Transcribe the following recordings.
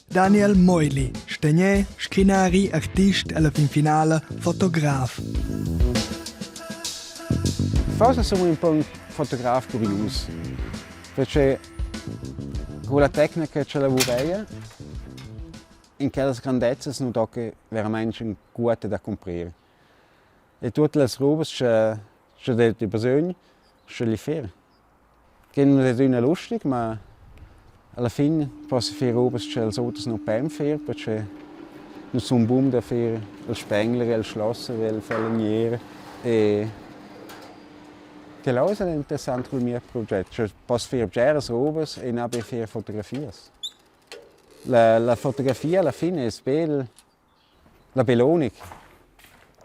Daniel Meuli, stegner, scrinari, artist e la fin finala fotograf. Forse sono un po' un fotograf curius, perché con la tecnica che lavorei in quellas grandezzas nu do que veramaing ün guotta da cumprir. E tuot las robas cha cha det da basögn, sche li fer. Che nun es adüna lustig, ma alla fin possa fer robas cha'ls oters nu paun fer, perche nu sun bun da fer il spengler e'l schlosser e'l falegner e quel es interessant cul mieu proget, cioè poss fer bgeras robas e na be fer fotografias. La la fotografia alla fin es bel la Belonik.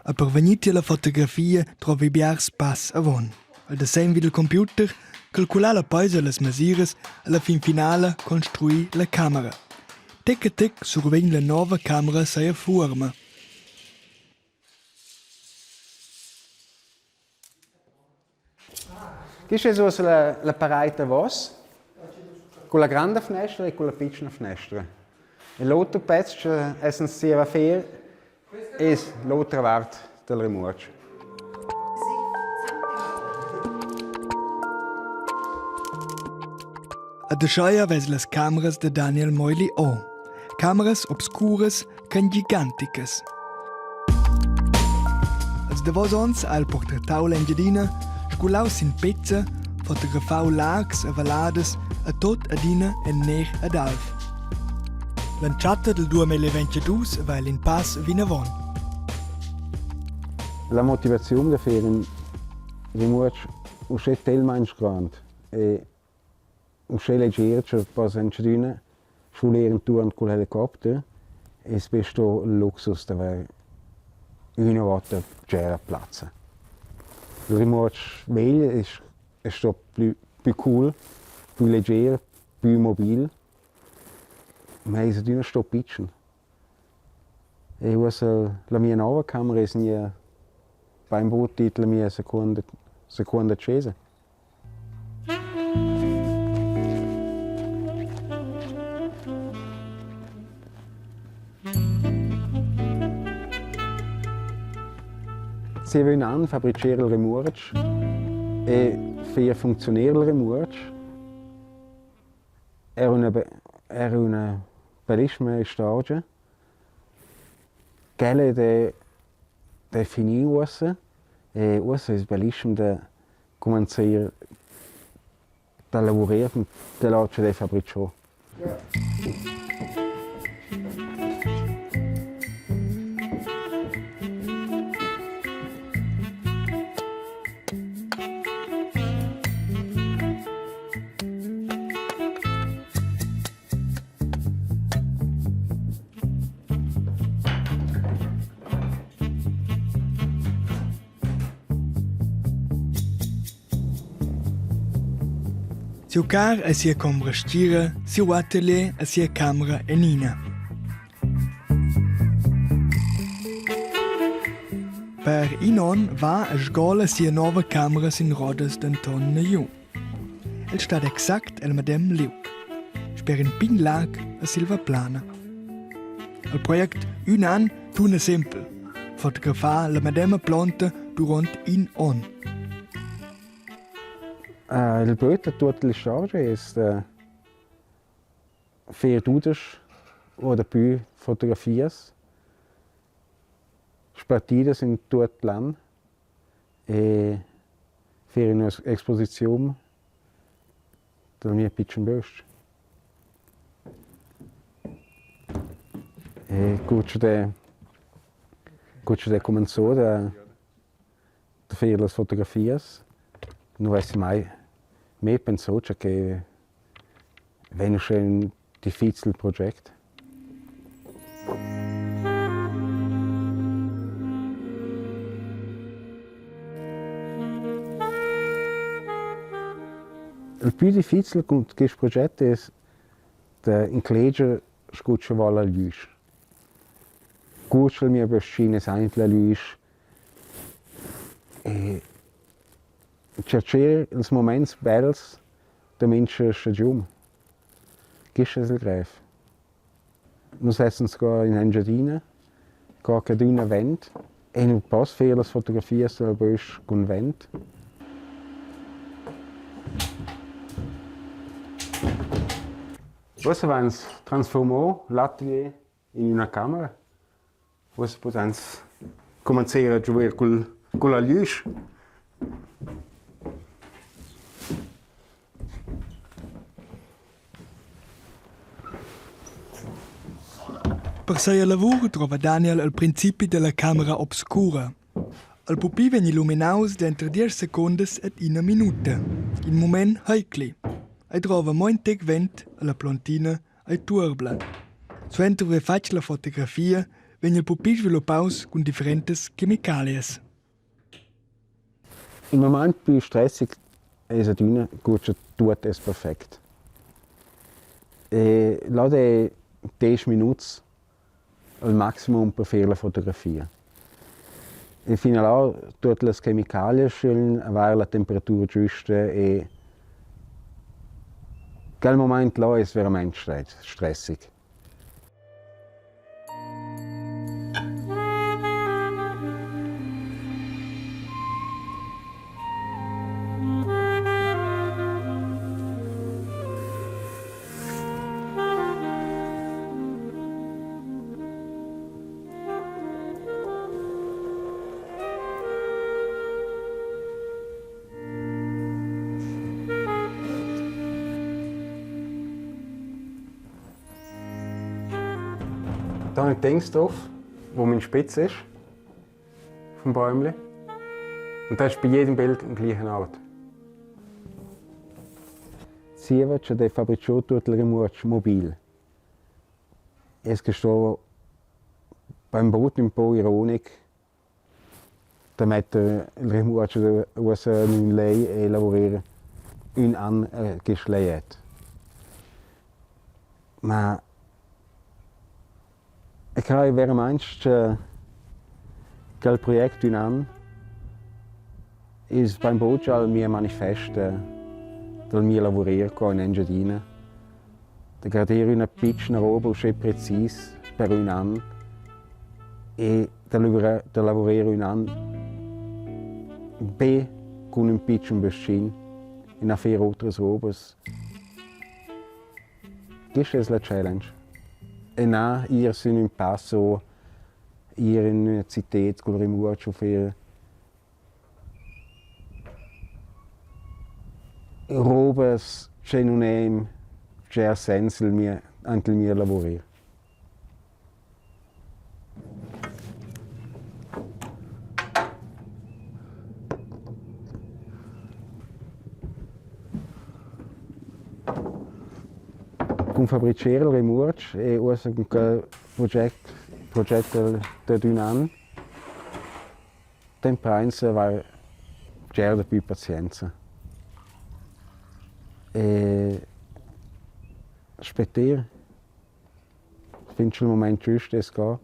E per vegnir tier la fotografia drovi biars pass avon. El dessegn vid il computer, calcular la peisa e las mesiras e la fin finala construir la camera. Tec a tec survegn la nova camera sia fuorma. Quista es uossa la la paraid davos culla granda fnestra e culla pitschna fnestra. E l'oter pezz cha essans zieva fer es l'otra vart dal remuorch. Ad ascheia vess las cameras da Daniel Meuli o. Cameras obscuras ch'ein giganticas. Els davos onns ha el portretau l'Engiadina, sgulau sin pezza, fotografau lags e valladas e tot adina en ner ed alv. L'entschatta del 2022 va el in pass vinavon. La motivaziun da fer ün rimurch uschè telmaing grand e Uschè leger cha poss engiadina svuler intuorn cul helicopter es be sto il luxus d'avair üna vota bgera plazza. Il rimurch vegl es es sto plü plü cool, plü leger, plü mobil, ma es adüna sto pitschen. E uossa la mia nouva camera es gnüda bainbod dit la mia seguonda seguonda chesa. Zieva ün an fabricher il remuorch e fer funcziuner il remuorch era üna era üna bellissima istorgia. Quella è finì uossa e uossa es bellischem da cumanzar da lavurer tenor cha l'he fabricho. Siu car e sia combra stgira, siu atelier e sia camera enina. Per in onn va e sgola sia nova camera sin rodas denton negiu. El stat exact el medem liug, sper in pign lag a Silvaplana. Il project Ün an tuna sempel: fotografar la medema plonta duront in onn. Il böt da tuot l'istorgia es da fer dudesch o dapü fotografias spartidas in tuot l'an e fer üna exposiziun dal mio pitschen bös-ch. E cur cha d'he cur cha d'he cumanzò da da fer las fotografias nu vess mai mê pensò cha que vegn uschè ün difficil project. Il plü difficil cun quist proget es da incleger scu cha vo la glüsch. Cur cha'l mia bes-chin es aint la glüsch e tschercher ils mumaints bels. da mincha stagiun. Quist es il grev. Nus essans qua in Engiadina, co che adüna vent e nu poss fer las fotografias dal bös-ch cun vent. Uossa vains transfurmò l'atelier in üna camera. Uossa pudans cumanzar a giuver cul culla glüsch. Per sia lavur drova Daniel il principi dalla camera obscura. Il pupi vegn illuminaus denter diesch secundas ed ina minuta. In mument heicli. Ei drova mo in tec vent e la plontina ei tuorbla. Suenter haver fatg la fotografia vegn il pupi sviluppaus cun differentas chemicalias. Il mumaint plü stressig es adüna cur cha tuot es perfect. E là d'he desch minuts al maximum per fer la fotografia. E fin là tuot las chemicalias schön avair la temperatura giüsta e quel mumaint là es veramaing stressig. Da habe ich Dings drauf, wo mein Spitz ist, vom Bäumli. Und das ist bei jedem Bild am gleichen Ort. Zieva cha d'he fabricho tuot il remuorch mobil. Es que sto bainbod ün po ironic da metter il remuorch uossa in ün lej e lavurer ün an quist lejet. Ma eu craj veramaing cha quel project d'ün an es bainbod già il mia manifest dal mio lavurer qua in Engiadina. Da garder üna pitschna roba uschè precis per ün an e da luvrer da lavurer ün an be cun ün pitschen bös-chin e na fer otras robas. Quista es la challenge. E na ir sün ün passo, ir in üna cited cul rimurch o fer robas che nun è in bger sens il mia ant il mio lavurer. Cun fabricher il remuorch e uossa cun quel proget proget dad ün an t'imprainsa avair bger dapü pazienza. E spetter fin cha'l mumaint giüst es qua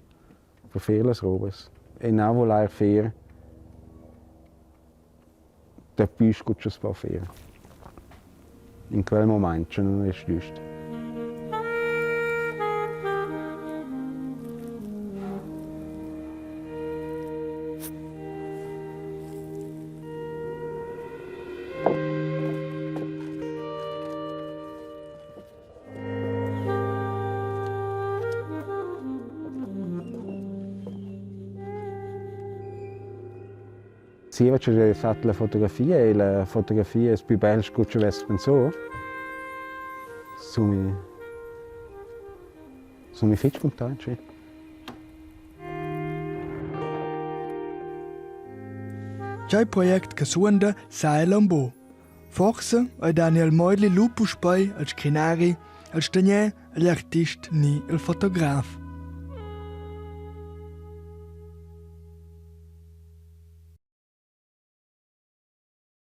per fer las robas e na vulair fer dapü scu cha's po fer in quel mumaint cha nun es giüst. Zieva cha l'he fat la fotografia e la fotografia es pü bel scu cha vess pensà, sun mi sun mi fich cuntaint, sì. Tgei project che suonda sa el aunc buc. Forsa ei Daniel Meuli lu puspei il scrinari, il stagner, igl artist ni il fotograf.